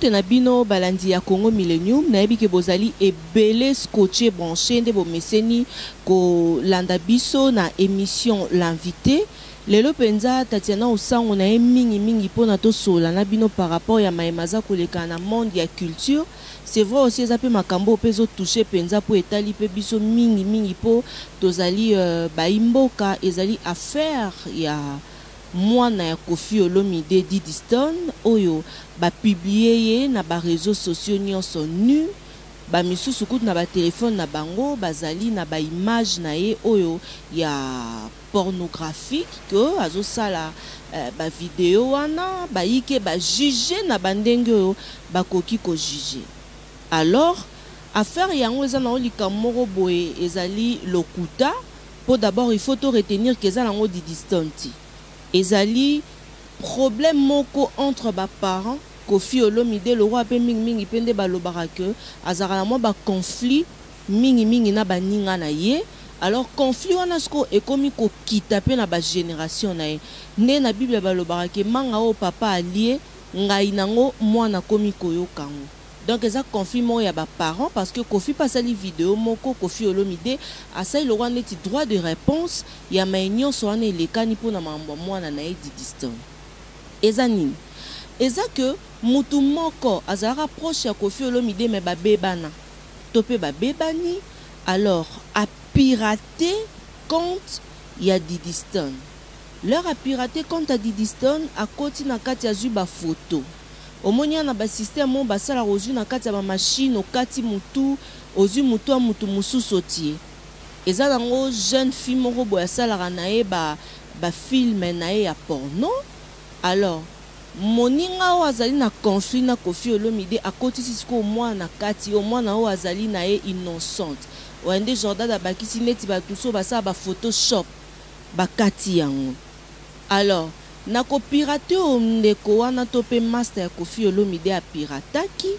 Mbote na bino balandi ya Congo Millennium, nayebi ke bozali ebele scotché branché nde bomeseni kolanda biso na émission L'invité. Lelo mpenza Tatiana Osango na ye mingi mingi mpona tosolola na bino par rapport ya mayema aza koleka na monde ya culture. C'est vrai aussi eza mpe makambo oyo mpe ezotouche mpenza mpo etali mpe biso mingi mingi mpo tozali bayi mboka, ezali affaire ya mwana ya Koffi Olomide Didi Stone oyo ba publier ye na ba reseaux sociaux nyonso nu, ba misusu kutu na ba telephone na bango bazali na ba image na ye oyo ya pornographique que azosala ba video wana, bayike ba juger na ba ndenge oyo bakoki ko juger. Alors affaire yango eza nango likambo moko boye ezali lokuta. Po d'abord il faut to retenir que eza nango Didi Stone te. Ezali problème moko entre ba parents, Koffi Olomide lokola pe mingi mingi pe nde balobaka que azalaka na mwa ba conflits mingi mingi na baninga na ye, alors conflit wana sikoyo ekomi kokita pe na ba generations na ye. Nde na bible balobaka que manga oyo papa alie ngayi nango mwana akomi koyoka yango. Donc eza conflit moko ya ba parents parce que Koffi pe asali video moko, Koffi Olomide asali lokola neti droit de reponse ya maye nionso wana elekani pona makambo ya mwana na ye Didi Stone. Eza nini? Eza que mutu moko azalaka proche ya Koffi Olomide mais babebana to pe babebani alors a pirater compte ya Didi Stone. L'heure a pirater compte ya Didi Stone akoti na kati azui ba photos. Omoni wana ba système oyo basalaka ozui na kati ya ba machine okati mutu ozui mutu ya mutu mususu otie eza nango jeune fille moko boye asalaka naye ba ba film naye ya porno alors moninga oyo azali na conflit na Koffi Olomide akotisi sikoyo mwana na kati oyo mwana oyo azali naye innocente oyo nde Jordan abakisi neti batu oyo basala ba photoshop bakati yango. Alors na ko pirater oyo ndeko wana to pe masta ya Koffi Olomide a pirataki,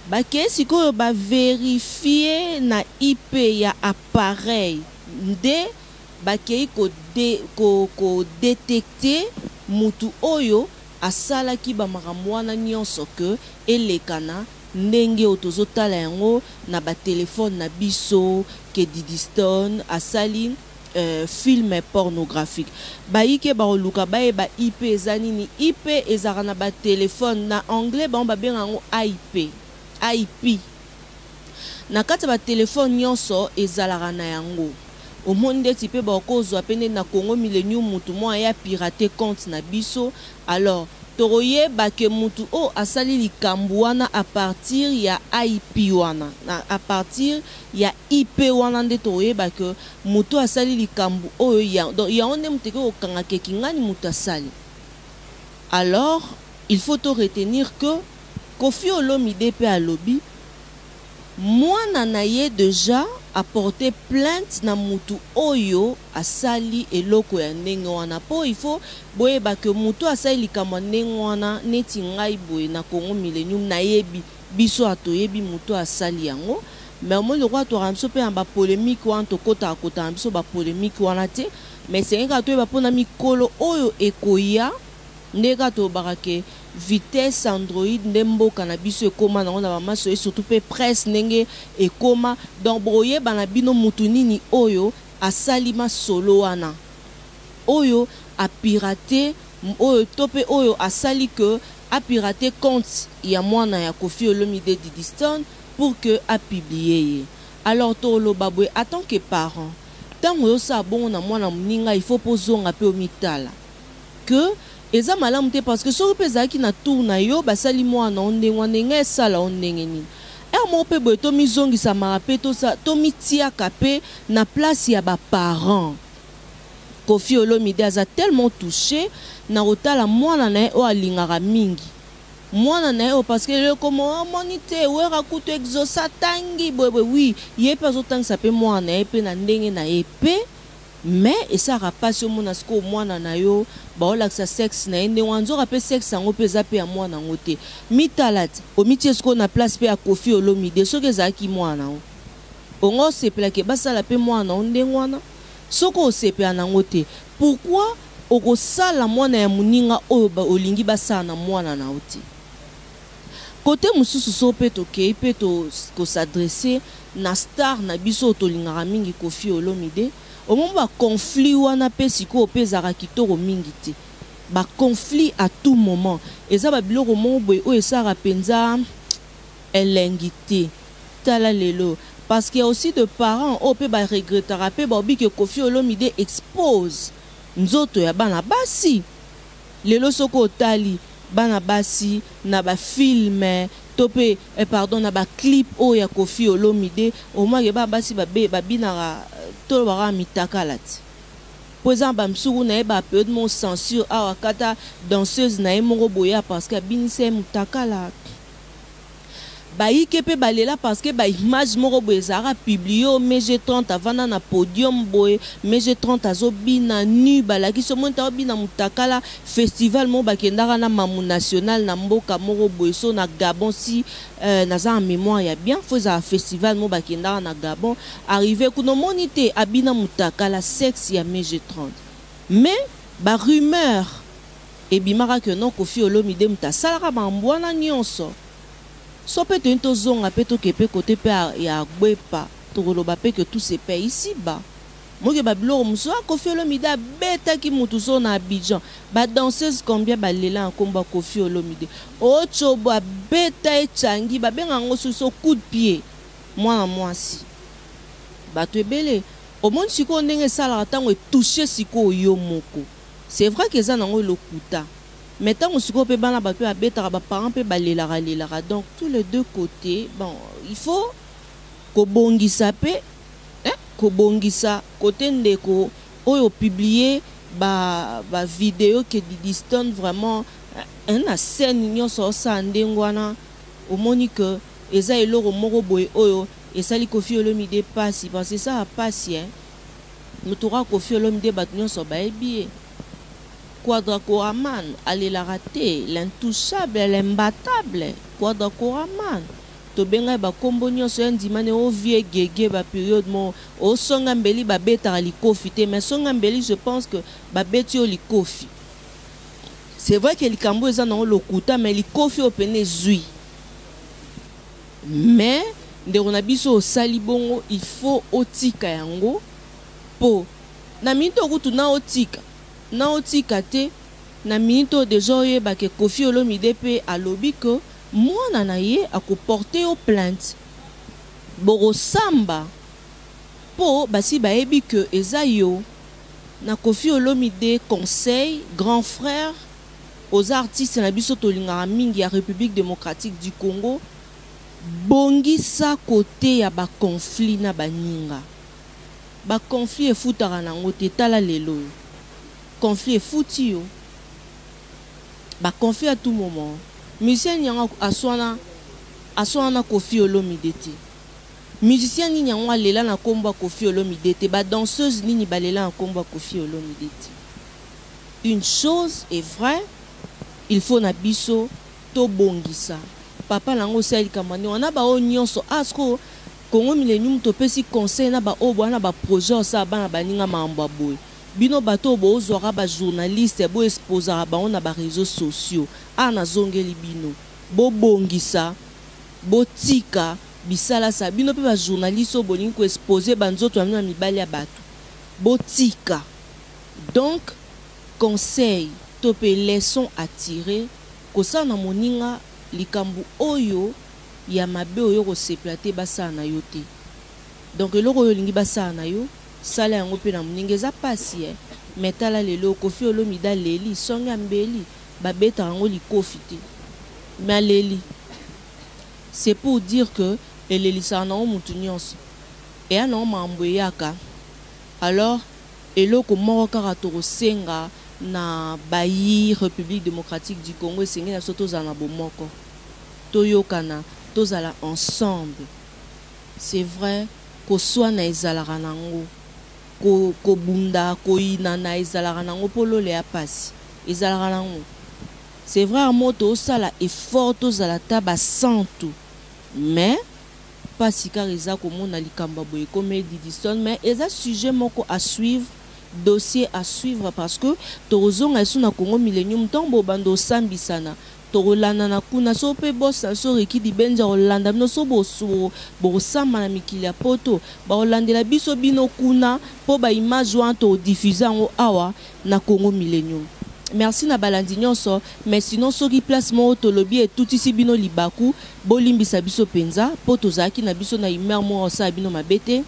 bakei sikoyo ba verifier na IP ya appareil nde bakei ko ko ko detecter mutu oyo asalaki ba makambo wana nionso que elekana ndenge oyo tozo tala yango na ba telephone na biso que Didistone asali film pornographique. Bayike bakoluka bayeba IP eza nini. IP ezalaka na ba telephone, na anglais bango babengaka yango IP, IP. Na kati ya ba telephone nyonso ezalaka na yango. Omoni ndeti pe bakozwa pe ndeti na Congo Millennium mutu moko aye a pirater compte na biso, alors tokoyeba que mutu oyo asali likambu wana à partir ya IP wana, à partir ya IP wana nde tokoyeba que mutu oyo asali likambu oyo ya donc yango nde mutu eke kokanga que kingani mutu asali. Alors il faut to retenir que Koffi Olomide pe alobi mwana na ye dejà a porter plainte na mutu oyo asali eloko ya ndenge wana po il faut boyeba que mutu oyo asali likambo ya ndenge wana neti ngai boye na Congo Millennium nayebi biso awa toyebi mutu oyo asali yango mais omoni lokola tozalaka na biso pe na ba polemique wana tokotaka kotaka na biso ba polemique wana te mais esengeli kaka toyeba po na mikolo oyo ekoya nde kaka tolobaka ke vitesse android nde mboka na biso ekoma nango na ba maso et surtout pe presse ndenge ekoma donc bokoyeba na bino mutu nini oyo asali masolo wana oyo a pirate oyo to pe oyo asali que a pirater compte ya mwana ya Koffi Olomide Didi Stone pour que a publier ye. Alors toloba boye en tant que parent tango ozosala bongo na mwana moninga il faut pe ozonga pe omitala que eza malamu te parce que soki pe ezalaki na tour na yo basali mwana na yo ndenge wana elingaki esala yo ndenge nini? Heure moko pe boye tomizongisamaka pe tomitiaka pe na place ya ba parents. Koffi Olomide aza tellement touche na kotala mwana na ye oyo alingaka mingi. Mwana na ye oyo parce que lelo ekoma omoni te Werra kutu exauce atangi boye boye oui ye pe azotangisa pe mwana na ye pe na ndenge na ye pe mais esalaka pasi omona sikoyo mwana na yo baolakisa sexe na ye ndenge wana nzoka pe sexe yango pe eza pe ya mwana yango te. Mitala te omitie sikoyo na place pe ya Koffi Olomide soki ezalaki mwana na yo onga osepela ke basala pe mwana na yo ndenge wana? Soki osepela nango te pourquoi okosala mwana ya muninga oyo olingi basala na mwana na yo te? Kote mosusu, so mpe tokei mpe kos'adresser na star na biso oyo tolingaka mingi, Koffi Olomide, omoni baconflit wana mpe sikoyo mpe ezalaka kitoko mingi te. Baconflit à tout moment eza babiloko moko boye oyo esalaka mpenza elengi te. Tala lelo, parce qu'il y a aussi de parents oyo mpe baregretaka mpe baobi ke Koffi Olomide expose nzoto ya bana basi. Lelo soki otali bana basi na bafilm to mpe pardon, na baclip oyo ya Koffi Olomide, omwake bana basi babinaka, tolobaka mitakala ti, mpo eza na bamisuku na ye baperiode moko censure awa kata danseuse na ye moko boya parce que abinisa ye mutakala. Bayike mpe balela parce que baimage moko boye ezalaka publié oyo MG 30 avanda na podium boye, MG 30 azobina nu, balakisi omoni ta obina mutakala. Festival moko bakendaka na Mamu National na mboka moko boye so na Gabon, si naza na mémoire ya bien, fo ezala festival moko bakendaka na Gabon. Arrivé kuna, omoni te abina mutakala, sexe ya MG 30. Mais barumeur ebimaka ke non, Koffi Olomide moto asalaka bambu wana nyonso. So mpe toyini tozonga mpe toke mpe kote mpe ya Gbepa, tokoloba mpe ke tout se paye ici bas. Moke babiloko mosusu, ah, Koffi Olomide abetaki mutu so na Abidjan, badanseuse combien balela na nkombo ya Koffi Olomide. Otsobo abeta ecangi, babenga yango susu coup de pied mwana mwasi, bato ebele. Omoni sikoyo ndenge esalaka ntango etouche sikoyo yo moko. C'est vrai ke eza nango lokuta, mais ntango sikoyo mpe bana bato mpe babetaka, baparent mpe balelaka lelaka. Donc tous les deux côtés, bon, il faut kobongisa mpe, eh, kobongisa kote ndeko oyo publier ba vidéo ke Didi Stone vraiment, eh, na scène nyonso osala ndenge wana. Omoni ke eza eloko moko boye oyo esali Koffi Olomide pasi, parce que esala pasi, hein. Moto kaka Koffi Olomide, bato nyonso bayebi ye, Quadra Koraman alelaka te, l'intouchable, l'imbattable Quadra Koraman. Tobengai bakombo nyonso ya ndimani ovie gege baperiode mo osonga mbeli babetaka likofi te, mais songa mbeli, je pense que babeti yo likofi. C'est vrai que likambo eza nango lokuta, mais likofi oyo pene ezwi. Mais ndeko na biso osali bongo, il faut otika yango, mpo na minute okutu na otika na otika te, na minute oyo deja oyebake Koffi Olomide mpe alobi ke mwana na ye akoporte yo plainte, bokosamba, mpo basi bayebi ke eza yo na Koffi Olomide. Conseil grand frère, oza artiste na biso tolingaka mingi ya République démocratique du Congo, bongisa kote ya baconflit na baninga. Baconflit efutaka nango te. Tala lelo oyo conflit efuti yo. Baconflit à tout moment, musicien yango aswana, aswana na Koffi Olomide te. Musicien nini yango alela na nkombo ya Koffi Olomide te? Badanseuse nini balela na nkombo ya Koffi Olomide te? Une chose est vraie, il faut na biso tobongisa. Papa nango osala likambo ndenge wana, baoyo nyonso asko Congo Millennium topesi conseil na baoyo bwana baprojet osala bana baninga makambo ya boye. Bino bato oyo bozwaka bajournaliste, boexposaka bango na baréseaux sociaux, awa nazongeli bino, bobongisa, botika bisalasa. Bino mpe bajournaliste oyo bolingi koexpose banzoto ya bino ya mibali ya bato, botika. Donc conseil to mpe leçon à tirer: kosala na moninga likambo oyo ya mabe oyo kosepela te, basala na yo te. Donc eloko oyo olingi basala na yo, sala yango mpe na moninga. Eza pasi, eh? Mais tala lelo Koffi Olomide aleli songe ya mbeli, babetaka yango likofi te, mais aleli. C'est pour dire que elelisaka nango motu nyonso, eya nango makambo eyaka. Alors eloko moko kaka tokosenga na bayi République démocratique du Congo, esengeli na biso tozala na bomoko, toyokana, tozala ensemble. C'est vrai, koswana ezalaka nango, kobunda, koyinana ezalaka nango, mpo lola ya pasi ezalaka nango. C'est vrai, mo tosala effort, tozala ta basantu, mais mpasi kaka eza komona likambo ya boye ekomi Didi Stone. Mais eza sujet moko à suivre, dossier à suivre, parce que tokozonga esu na Congo Millennium ntango bobanda osambisana. Tokolandana kuna so mpe boss na biso Ricky Dibenzi akolanda bino so bokosamba na mikili ya poto bakolandela biso bino kuna mpo ba image wana tokodiffuse yango awa na Congo Millennium. Merci na balandi nyonso, mais sinon soki place moko tolobi etutisi bino libaku, bolimbisa biso mpenza mpo tozalaki na biso na humeur moko osala bino mabe te.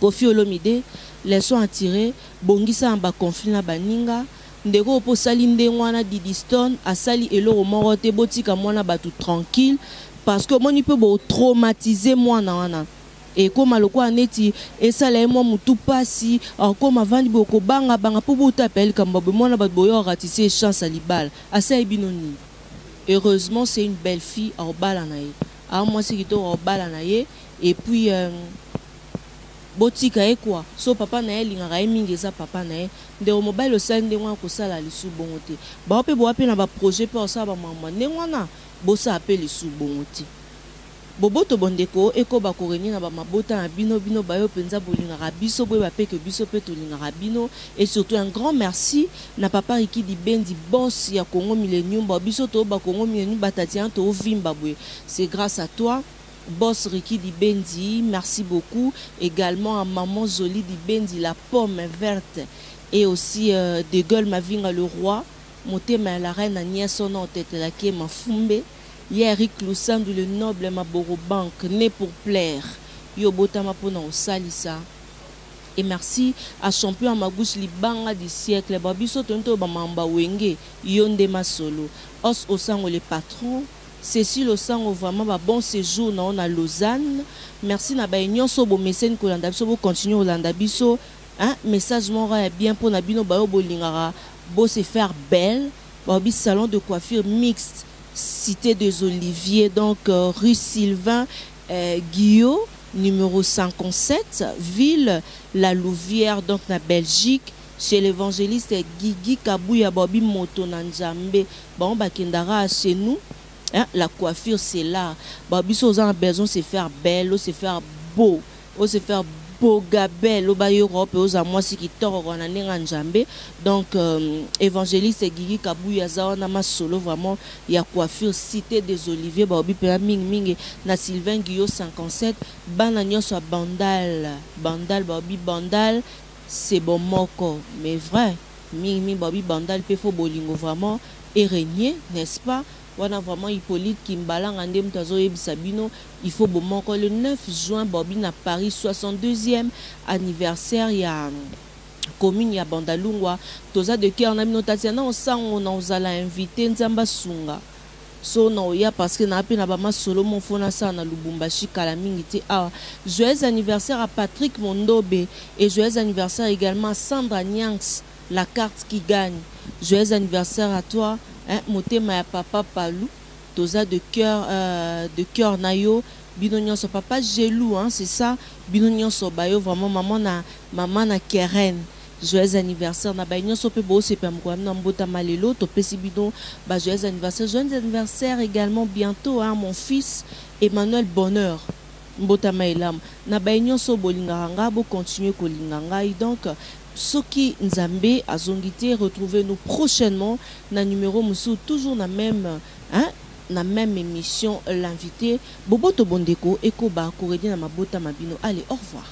Koffi Olomide, leçon à tirer, bongisa na ba conflit na baninga. Ndeko oyo mpo osali ndenge wana, Didi Stone asali eloko moko te, botika mwana bato tranquille parce que omoni mpe botraumatize mwana wana, ekóma lokola neti esala ye mwa motu mpasi, akóma avandi boye kobangabanga mpo botapa ye likambo boye. Mwana bato boyo aratise chance ya libala, asali bino nini? Heureusement, c'est une belle fille, aobala na ye, aa mwasi kitoko, aobala na ye. Et puis botika ye kwa so papa na ye alingaka ye mingi, eza papa na ye. Ndeko mobali, osali ndenge wana, kosala lisu bongo te. Bao mpe boya mpe na baprojet mpe osala bamambo ndenge wana, bosala mpe lisu bongo te. Boboto bondeko ekoba korégner na bamabota na bino. Bino bayo mpenza bolingaka biso, boyeba mpe ke biso mpe tolingaka bino. Et surtout, un grand merci na papa Riki Dibendi, boss ya Congo Millennium. Ba biso toyoba Congo Millennium, batatiana toovimba boye, c'est grâce à toi, boss Ricky Dibendi. Merci beaucoup également à maman Zoli Dibendi, la pomme verte, et aussi De Gueule Mavinga, le roi motema ya la reine Agnès ono otetelaki mafumbe ye, Eric Lusandu le noble Maboro Bank, né pour plaire, yo botama mpona kosalisa. Et merci à champion Magouche Libanga du siècle, babiso tonto bamamba wenge, yo nde masolo os osango, le patron Cécile Osango, vraiment ba bon séjour na na Lausanne. Merci na ba nyonso bomeseni kolanda biso, bo continuer kolanda biso, hein. Message moko ya bien mpona bino bayo bolingaka bo se faire belle, babi salon de coiffure mixte, Cité des Oliviers, donc rue Sylvain Guillot numéro 57, ville La Louvière, donc na Belgique, chez l'évangéliste Guigui Kabuya. Babi moto na Nzambe, bango bakendaka chez nous, hein. La coiffure, c'est là. Babi so oza na besoin se faire belle, se faire beau, se faire bogabel, oba Europe, oza mwasi kitoko na ndenge ya Nzambe. Donc évangéliste Guigui Kabuya aza wana, masolo vraiment ya coiffure, Cité des Oliviers, baobi mpena mingimingi na Sylvain Guillot 57. Bana nyonso ya Bandal, Bandal, baobi Bandal c'est bon moko, mais vrai mingimingi baobi Bandal mpe fo bolingo vraiment erégner, n'est-ce pas? Wana vraiment Hippolyte Kimbalanga nde moto azoyebisa bino, il faut bomoko. Le 9 juin, baobi na Paris, 62e anniversaire ya commune ya Bandalungwa, toza de cœur na bino. Tatiana Osango na ozala invité, Nzambe asunga so na oya parce que naa mpe na bamasolo mo fo nasala na Lubumbashi kala mingi te awa. Joyeux anniversaire à Patrick Mondobe et joyeux anniversaire également à Sandra Niangs, la carte qui gagne. Joyeux anniversaire à toi, hein, motema ya papa Palou, toza de cœur, de cœur na yo. Bino nyonso, papa Gelou, hein, c'est ça. Bino nyonso bayo vraiment maman na maman na Keren, joyeux anniversaire na baye nyonso mpe boosepela mokolo na mbotama lelo, topesi bino ba joyeux anniversaire. Joyeux anniversaire également bientôt, hein, mon fils Emmanuel Bonheur, mbotama elamu na baye nyonso bolingaka nga, bocontinue kolinga ngai. Donc soki Nzambe azongi te, retrouvez-nous prochainement na numéro mosusu, toujours na même, hein, na même émission, L'invité. Boboto bondeko ekoba korégner na mabota ma bino. Allez, au revoir.